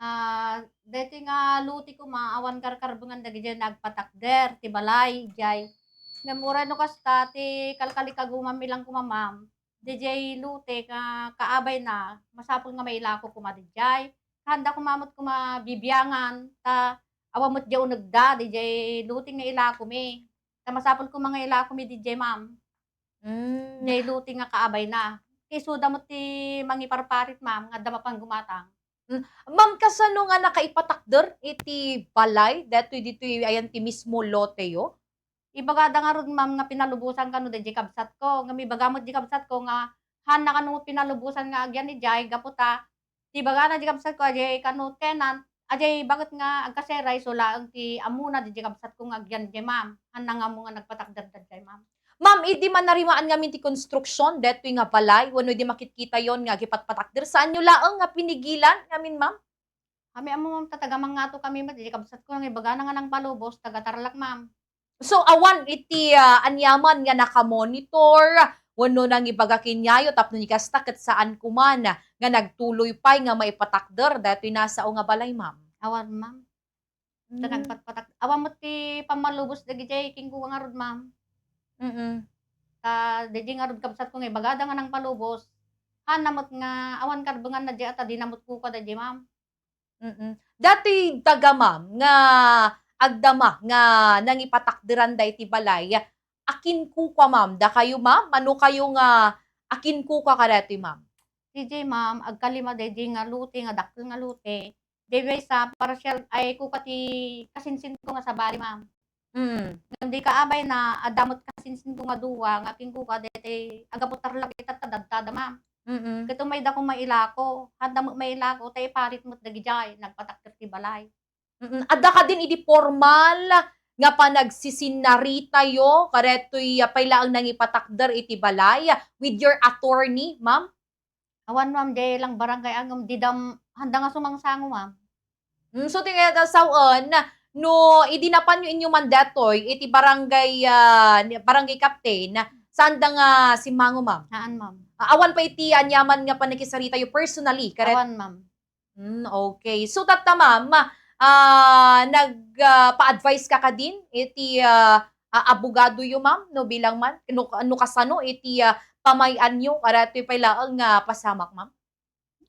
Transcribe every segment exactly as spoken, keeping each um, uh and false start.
Ah, daytoy nga lote koma, awan karkarbengan dagidiay nagpatakder ti balay, idiay. Ngem uray no kasta, ti kalkalikagumam lang koma, ma'am. Didiay lote nga kaabayna, masapul nga mailako koma didiay. Haanda koma met koma bibiangan, ta awan met diay unegda, didiay lote nga ilakomi. Ta masapul koma nga ilakomi didiay, ma'am. Mm. Diay lote nga kaabayna. Ti isuda met ti mangiparparit, ma'am, nga adda mapan gumatang. Mm. Ma'am, kasano nga nakaipatakder iti balay daytoy ditoy ayan ti mismo loteyo? Ibagada ngarud, ma'am, nga pinalubosan kano daydiay kabsatko. Ngem ibaga met di kabsatko nga haanna kano pinalubosan nga agyan idiay gapu ta ti ibagana di kabsatko a diay kano tenant, a diay baket nga agkasera isu laeng ti ammona daydiay kabsatko nga agyan idiay, ma'am. Haanna nga ammo nga nagpatakder daydiay, ma'am. Ma'am, idi manarimaan ngamin ti konstruksyon daytoy nga balay wenno idi makitkitayon nga agipatpatakder, saanyo laeng nga pinigilan ngamin, ma'am? Kami ammo, ma'am, ta taga Mangato kami met, idi kabsatko nangibagana nga nangpalubos, taga Tarlac, ma'am. So, awan iti, ah, aniaman nga nakamonitor wenno nangibaga kenyayo tapno ni kasta ket saan koman nga nagtuloy pay nga maipatakder daytoy nasao nga balay, ma'am? Awan, ma'am. Ta Mm. nagpatpatak-, awan met ti pammalubos dagidiay kenkuana ngarud, ma'am. Mm. Ta, daydiay ngarud kabsatko nga ibagada nga nangpalubos, haanna met nga awan karbenganna diay a ta dina met kukuada diay, ma'am. Mm. Daytoy daga, ma'am, nga agdama nga nangipatakderan daytoy balay, akinkuana, ma'am? Dakayo, ma'am? Mano kayo nga akinkuana kadaytoy, ma'am? Didiay, ma'am, agkalima daydiay nga lote, nga dakkel nga lote. Diay maysa, parsial, ay, kukuana ti kasinsinko nga sabali, ma'am. Mm. Ngem di kaabayna, adda met kasinsinko nga dua nga akinkuana daytoy, aggapu Tarlac ita ta dadtada, ma'am. Mm. Ket umayda koma ilako, haanda met mailako, ta iparit met dagidiay, nagpatakder ti balay. Mm. Adda kadin idi formal nga panagsisinnaritayo, kadaytoy, ah, pay laeng nangipatakder iti balay with your attorney, ma'am? Awan, ma'am, diay lang barangay a ngem dida m-, haanda nga sumangsango, ma'am. Mm, so, ti nga sawen, no, idi napanyo inyo man daytoy iti barangay, ah, ni, barangay captain, saanda nga simmango, ma'am? Haan, ma'am. Ah, awan pay iti aniaman nga pannakisaritayo personally, correct? Awan, ma'am. Mm, okay. So, tatta, ma'am, ah, nag, ah, pa-advise ka kadin iti, ah, ah, abogadoyo, ma'am, no, bilang man, no, no kasano iti, ah, pamay-anyo, kadaytoy pay laeng nga pasamak, ma'am?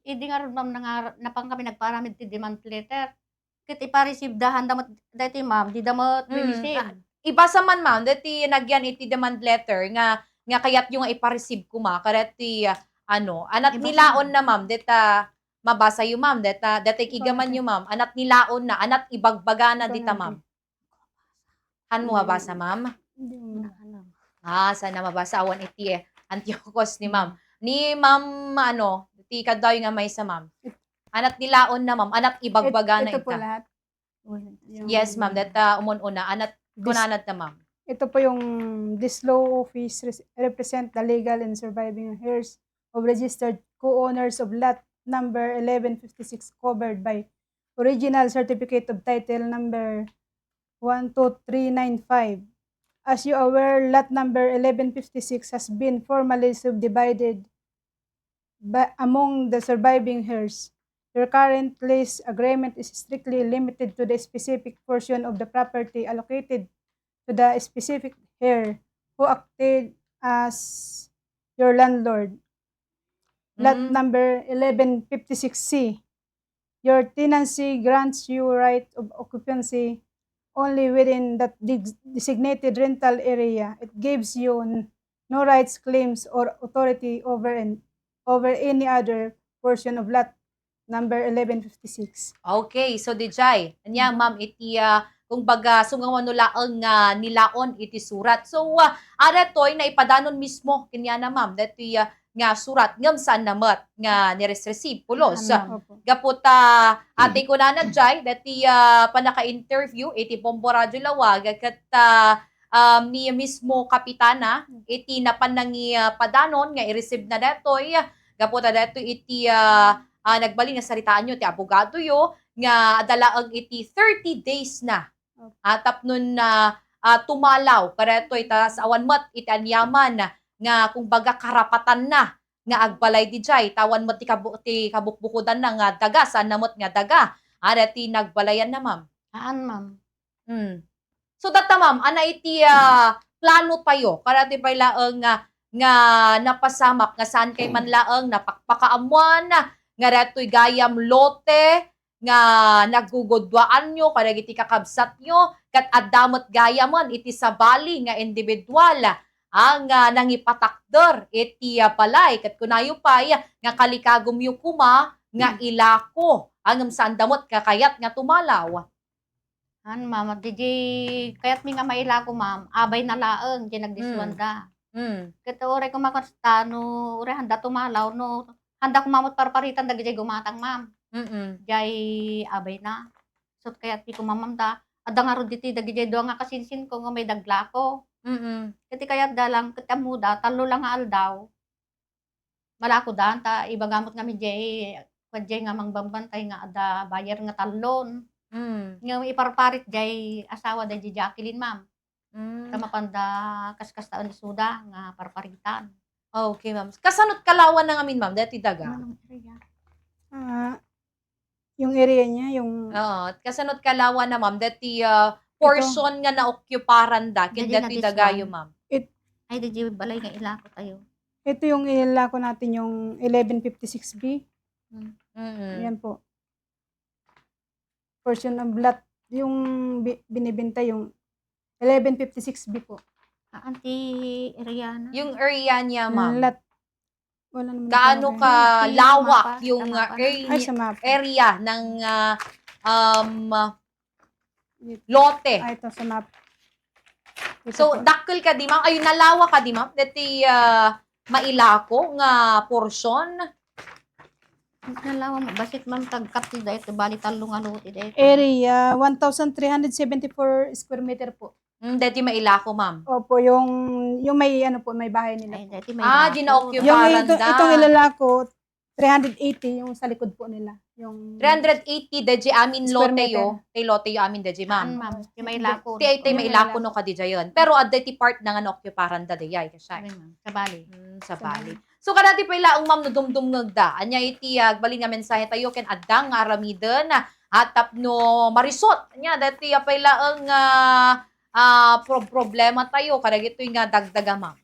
Idi ngarud, ma'am, nangar-, napan kami nagpaaramid ti demand letter. Ket ipa-receive da, haanda met daytoy, ma'am, dida met Mm. ma-receive. Ah, ibasa man, ma'am, daytoy nagyan iti demand letter nga, nga kayatyo nga ipa-receive koma, kadaytoy, ah, ano, anat Ibasa, nilaon ma'am. na, ma'am, dayta mabasayo, ma'am, dayta, dayta Ibasa. igimanyo, ma'am, anat nilaon na, anat ibagbagana dita, Ibasa. ma'am. Hanmo mabasa, ma'am? Hindi mo na alam. Ah, saan na mabasa? Awan iti, eh, antiokos ni ma'am. Hmm. Ni ma'am, ano, ti kaddayo nga maysa, ma'am. Anat nilaon na, ma'am. Anat ibagbaga na ita. It-, ito po lahat. Wala. Yes, ma'am. Yung Data umun-una. Anat dis-, kunanat na, ma'am. Ito po yung this law office res-, represent the legal and surviving heirs of registered co-owners of lot number eleven fifty-six covered by original certificate of title number one two three nine five. As you aware, lot number eleven fifty-six has been formally subdivided by, among the surviving heirs. Your current lease agreement is strictly limited to the specific portion of the property allocated to the specific heir who acted as your landlord. Lot Mm. number eleven fifty-six C. Your tenancy grants you right of occupancy only within that dig-, designated rental area. It gives you n-, no rights, claims, or authority over an, over any other portion of lot number eleven fifty-six. Okay, so, dijay, anya, Mm. ma'am, iti, ah, kumbaga, sumngawan no laeng nga nilaon iti surat. So, ah, adda toy naipadanon mismo, kaniana, ma'am, datoy, ah, nga surat, ngem saan na met nga ni-receive, pulos. Saan na, opo. Gapu ta, ati kunana, jay, dati, ah, panaka-interview iti Bombo Radio Laoag, ket, ah, um, ni mismo Kapitana, iti napan nangi, ah, padanon nga i-receive na datoy, gapu ta datoy iti, ah, ah, nagbalin nga saritaanyo ti abogadoyo, nga adda laeng iti thirty days na. Opo. Ah, tapno na, ah, tumalaw kadatoy, ta saan met iti aniaman nga, kumbaga, karapatanna nga agbalay didiay, ta awan met ti kabu-, ti kabukbukodanna nga daga, saanna met nga daga. Ada ti nagbalayanna, ma'am. Haan, ma'am. Hmm. So, data, ma'am, ania iti, ah, plano tayo? Kadatoy pay laeng nga, nga napasamak nga saankay man laeng napakpakaammoan nga datoy gayam lote nga nagguguduaanyo kadagiti kakabsatyo, ket adda met gayamen iti sabali nga individual a nga nangipatakder iti, ah, balay, ket kunayo pay nga kalikagumyo koma nga ilako, ngem saanda met nga kayat nga tumalaw. Han, ma'am, diay kayatmi nga mailako, ma'am, abayna laeng diay nagdiswanda. Mm. Ket uray koma kasta no uray handa tumalaw, no handa koma met parparitan dagidiay gumatang, ma'am. Mm. Diay abayna. So, kayatmi koma, ma'am, ta adda ngarud ditoy dagidiay dua nga kasinsinko nga umay daglako. Mm. Ket ti kayatda lang, ket ammoda, tallo lang nga aldaw. Malakodan, ta ibaga met ngamin diay, kua diay nga mangbambantay nga adda buyer nga tallon. Mm. Ngem iparparit diay asawa da diay Jacqueline, ma'am. Mm. Ta mapanda kaskastaen isuda nga parparitan. Okay, ma'am. Kasano ti kalawanna ngamin, ma'am, daytoy daga? Anong area? Ah, Yung area niya, yung Oo, kasano ti kalawanna, ma'am? Daytoy, ah, Ito. portion nga naokuparanda ken Daytoy daytoy dagayo, ma'am. It- Ay, daytoy balay nga ilako tayo. Ito yung ilako natin, yung eleven fifty-six B. Mm. Mm. Ayan po. Portion of lot, yung bi-, binibenta, yung eleven fifty-six B po. Ah, anti area na. Yung area niya, ma'am. Lot. Wala naman Gaano nakalagay. ka Yung lawak mapa, yung, sa ah, mapa. Ay, area, sa mapa. area ng, ah, um, Dito. lote? Ah, ito, sa mapa. Ito So, po. dakkel kadi, ma'am? Ay, nalawa kadi, ma'am? Dati, ah, mailako nga porsyon? Nalawa mo, basit, ma'am, tagkat ti dayto, bali tallo nga lote dayto. Area, one thousand three hundred seventy-four square meter po. Hmm, daytoy mailako, ma'am? Opo, yung, yung may ano po, may bahay nila Ay, po. daytoy may Ah, lako. ginaoccupy Yung ito, baranda. itong ilalako, three hundred eighty yung sa likod po nila. Yung Three hundred eighty daytoy amin Square lote yo. meter. Tay lote yo amin daytoy, ma'am. An, ma'am, yung may Hindi. lako. Ti, tay Yung may mailako lako. no kadi dayon. Pero adda ti part na nga naoccupy baranda dayay, kasay. Ano, ma'am? Sabali. Hmm, sabali. Sabali. So, kadati pay laeng, ma'am, no dumdumngegda. Ania iti, ah, agbalin nga mensahe tayo ken adda nga aramiden, ah, tapno marisot. Ania, dati, ah, pay laeng, ah, ah, pro-, problema tayo, kadagitoy nga dagdaga, ma'am.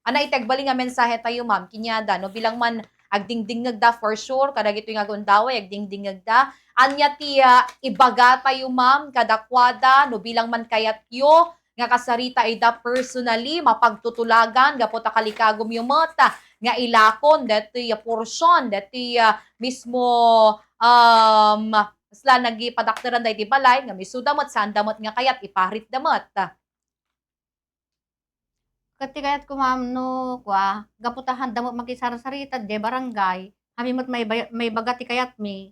Ana iti agbalin nga mensahe tayo, ma'am, kaniada, no, bilang man agdingdingngegda for sure, kadagitoy nga gundaway, agdingdingngegda. Ania ti, ah, ibaga tayo, ma'am, kadakuada, no, bilang man kayatyo, nga kasarita ida personally, mapagtutulagan gapu ta kalikagumyo met nga ilakon daytoy a porsyon, daytoy, ah, mismo, um, kasla nagipadakderan daydi balay, ngem isuda met, saanda met nga kayat, iparitda met. Ket ti kayatko, ma'am, no, kua, gapu ta haanda met makisarsarita diay barangay, amin met maiba-, maibaga ti kayatmi,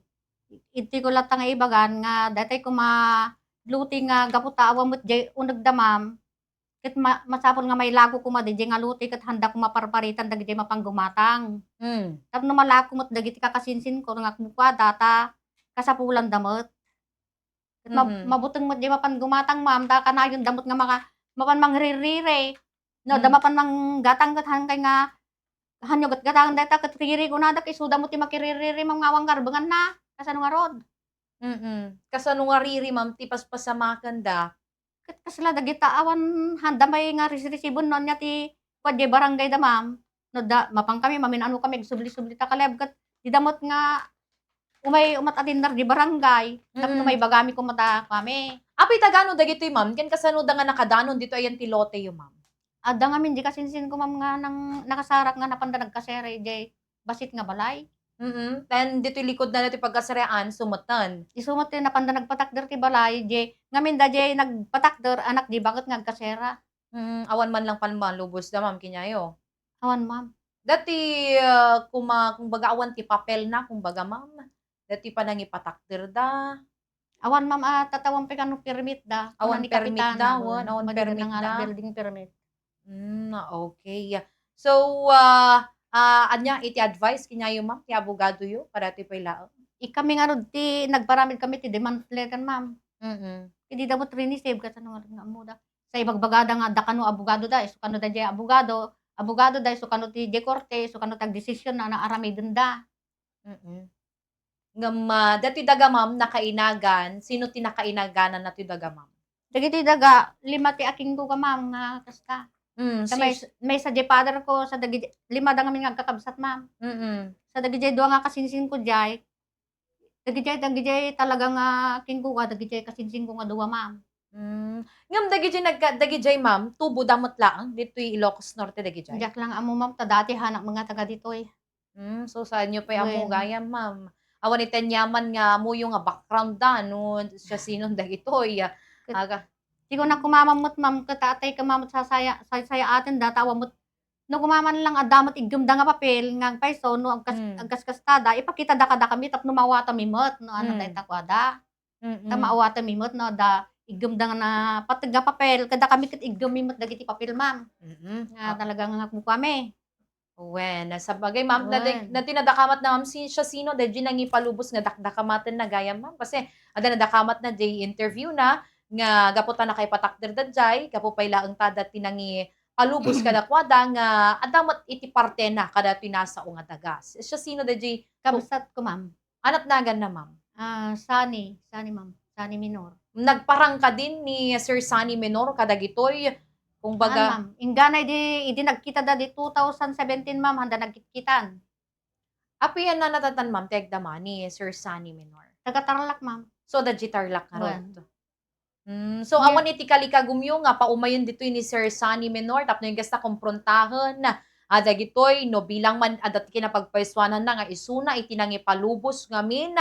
intiko latta nga ibagan nga daytoy koma lote nga gapu ta awan met diay unegda, ma'am, ket ma-, masapul nga mailako koma daydiay nga lote ket haanda koma parparitan dagiti mapanggumatang. Hmm. Tapno malako met dagiti kakasinsinko nga kukuada ta kasapulanda met. Ket ma-, Mhm. mabuteng met diay mapan gumatang, ma'am, ta kanayonda met nga maka-, mapan mangririri. No, da Mhm. mapan manggatang ket hankay nga, hanyo gatgatang dayta ket riri kunada, ket isuda met ti makiririri, ma'am, nga awan nga arbenganna. Kasano ngarud? Mm. Kasano nga riri, ma'am, ti paspasamakenda? Ket kasla dagita awan haanda pay nga risirisiben no ania ti kua diay barangayda, ma'am. No da, mapankami, mamin-anokami, agsubli-subli ta kaleb, ket dida met nga umay umat-atinnar di barangay, tapno Mm. maibagami koma ta kami. Apay, tagano dagitoy, ma'am? Ken kasano da nga nakadanon ditoy ayan ti lote yo, ma'am? Adda ngamin di kasinsinko, ma'am, nga nang-, nakasarak nga napanda nagkasera idiay basit nga balay. Mm. Then, ditoy likodna ditoy pagkasarian, isu metten. Isu met ti napanda nagpatakder ti balay, di, ngamin da diay nagpatakder, anak di baket nga agkasera. Mm, awan man lang pammalubosda, ma'am, kaniayo? Awan, ma'am. Dati, ah, kuma-, kumbaga, awan ti papelna, kumbaga, ma'am. Dati panangipatakderda. Awan, ma'am, ah, tatawan pay kano permitda. Awan Kuna ni permitda, Kapitana, awan, awan madi permitda. Nga building permit. Mm, okay. So, ah, ah, ania iti advice kaniayo, ma'am, ti abogadoyo? Kadatoy pay laeng. Ikami ngarud ti nagparamid kami ti demand letter, ma'am. Mm. Idi da met rinisib, kasano nga ammoda. Sa ibagbagada nga adda kano abogadoda, isu kano daydiay abogado, abogado da, isu kano ti diay korte, isu kano ti agdesisyon no ania aramidenda. Mm. Ngem, ah, datoy daga, ma'am, nakainagan, sino ti nakainagananna toy daga, ma'am? Dagitoy daga, lima ti akingko ka, ma'am, nga kasta. Mm, ta si may, maysa diay father ko, sa dagiti, lima da ngamin nga agkakabsat, ma'am. Mm. Sa dagidiay dua nga kasinsinko diay, dagidiay, dagidiay talaga nga akingko ka, dagidiay kasinsinko nga dua, ma'am. Mm. Ngem dagidiay nagka-, dagidiay, ma'am, tubo da met laeng ditoy Ilocos Norte dagidiay? Diak lang ammo, ma'am, ta dati hanak nga taga ditoy. Hmm, so saanyo pay ammo gayam, ma'am? Awan iti aniaman nga ammoyo nga background da, no siasino dagitoy, ah, ket aga. Ti kunak, ma'am, met, ma'am, ket atay ka, ma'am, sasaya-, saysayaaten da, ta awan met, no, ma'am, lang adda met iggem da nga papel nga agpayso, no, agkas-, agkaskastada, ipakita da kadakami tapno maawatami met, no, ania dayta kuada. Ta maawatami met, no, adda iggem da nga napateg nga papel, kadakami ket iggem mi met dagiti papel, ma'am. Mm. Nga talaga nga kukuami. Wen, sabagay, ma'am, na, na tinadakamat na, ma'am, si, siasino daydiay nangipalubos nga dakdakamaten na gayam, ma'am? Kasi adda nadakamat na diay interview na nga gapu ta nakaipatakder daydiay, gapu pay laeng ta adda ti nangipalubos kadakuada nga adda met iti partena kadatoy nasao nga daga. Siasino daydiay? Kabsat ko, ma'am. Ania ti naganna, ma'am? Ah, Sunny. Sunny, ma'am. Sunny Menor. Nagparang kadin ni Sir Sunny Menor kadagitoy, kumbaga. Haan, ma'am. Inggana idi, idi nagkita da di two thousand seventeen, ma'am, haanda nagkitkitan. Apay a nanatatan, ma'am, ti agdama ni Sir Sunny Menor? Taga Tarlac, ma'am. So, adda diay Tarlac ngarud. Wen. Hmm, so, awan iti kalikagumyo nga paumayen ditoy ni Sir Sunny Menor tapno inkasta komprontahen, ah, dagitoy, no, bilang man adda ti kinapagpaysuananna nga isuna iti nangipalubos ngamin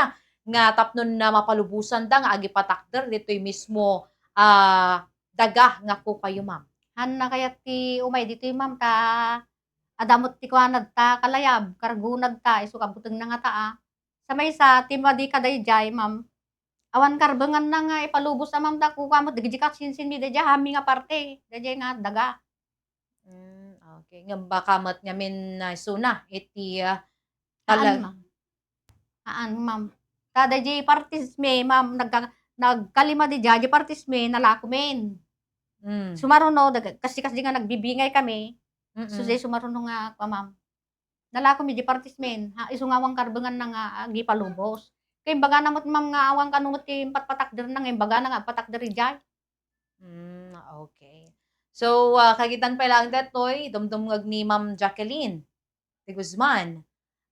nga tapno na mapalubosanda nga agipatakder ditoy mismo, ah, daga nga kukayo, ma'am? Haanna kayat ti umay ditoy, ma'am, ta adda met ti kuanad ta kalayab, kargonad ta, isu kabutengna ngata, ah. Sa maysa, ti madi kadaydiay, ma'am, awan karbenganna nga ipalubos a, ma'am, ta kukuam met dagiti kasinsinmi daydiay, haanmi nga parte daydiay nga daga. Hmm, okay. Ngem baka met ngamin, ah, isuna iti, ah, haan, ma'am. Haan, ma'am. Ta daydiay partismi, ma'am, nagka-, nagkalima daydiay, daydiay partismi, nalakomin. Hmm. Sumaruno, dag-, kasi, kasi nga nagbibingay kami. Mm-mm. So, daydiay sumaruno nga, kua, ma'am. Nalakomi di partismen, ha, isu nga awan karbenganna nga agipalubos. Kaya imbagana met, ma'am, nga awan kano met ti patpatakderna nga imbagana nga agpatakder idiay. Mm, okay. So, ah, kagitan pay laeng daytoy, dumdumngeg ni Ma'am Jacqueline de Guzman.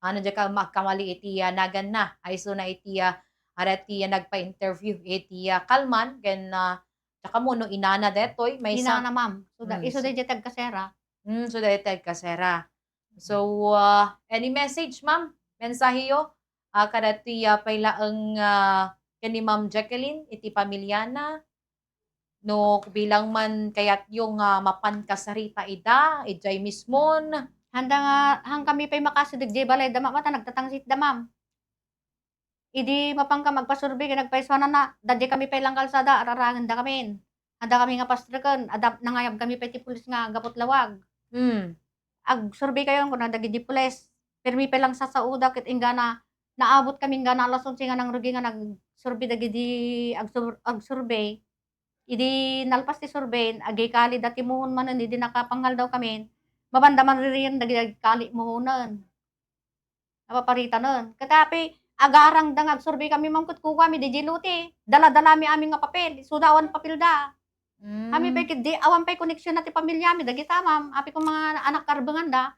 Ano, diak ka makkamali iti, ah, naganna. Ay, isu na iti, ah, ara ti, ah, nagpa-interview iti, ah, kalman, ken, ah, diak ammo no inana daytoy, maysa. Inana, ma'am. So, da-, mm, isu so daydiay ti agkasera. Mm, so daydiay ti agkasera. So, ah, any message, ma'am? Mensaheyo? Ah, kadatoy, ah, pay laeng, ah, ken ni Ma'am Jacqueline, iti pamiliana? No bilang man kayatyo nga mapan kasarita ida, idiay mismon? Haanda nga, haan kami pay makasideg idiay balayda, ma'am, ta nagtatangsitda, ma'am. Idi mapankami agpasurbey ken agpaysuananna, daydiay kami pay lang kalsada, ararangenda kamin. Adda kami nga pastreken, adda, nangayab kami pay ti pulis nga gapu ti lawag. Hmm. Agsurbeykayon, kuna dagiti pulis. Permi pay lang sasaoda ket inggana, naabot kami inggana alas onse nga nangrugi nga nagsurbey dagiti agsur-, agsurbey. Idi nalpas ti surbey, agikalida ti muhon manen idi nakapangaldaw kamin, mapanda maririyen dagiti agikali muhonen. Napaparitanen. Ket apay, agarangda nga agsurbey kami, ma'am, ket kukuami, diay lote. Dala-dalami amin nga papel. Isuda, awan papelda. Mm. Kami pay ket di, awan pay koneksionna ti pamilyami, dagita, ma'am. Apay ko mga anak karbenganda.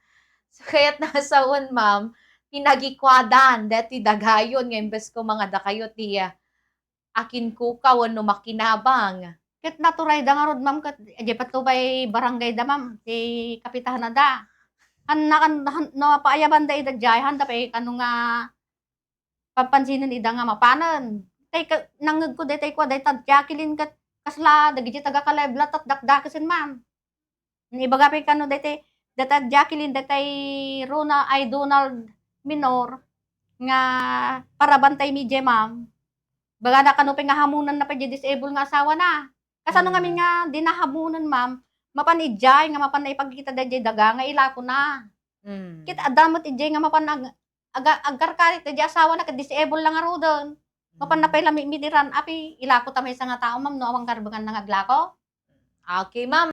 So, kayat nasaon, ma'am, ti nagikuadan, daytoy dagayon nga imbes ko mga dakayo ti, ah, akinkuka wenno makinabang. Ket naturayda ngarud, ma'am, ket idiay patlo pay barangayda, ma'am, ti kapitanada. Haan, nakan-, haan, no paayabanda ida idiay, haanda pay kano nga papansinen ida nga mapanen. Tay ka-, nangngegko daytay kua, dayta Jacqueline ket kasla dagiti taga-Caleb latta ti dakdakesen, ma'am. Ibaga pay kano daytay, dayta Jacqueline, daytay Rona, ay, Donald Menor, nga parabantay mi diay, ma'am. Bagada kano pay nga hamonenna pay diay disable nga asawana. Kasano ngamin nga dina hamonen, ma'am? Mapan idiay nga mapan naipagkita daydiay daga nga ilakona. Mm. Ket adda met idiay nga mapan ag-, aga-, agkarkarit daydiay asawana ket disable la ngaruden. Mapan na pay la mi-, mitiran, apay, ilako ta maysa nga tao, ma'am, no awan karbenganna nga aglako? Okay, ma'am.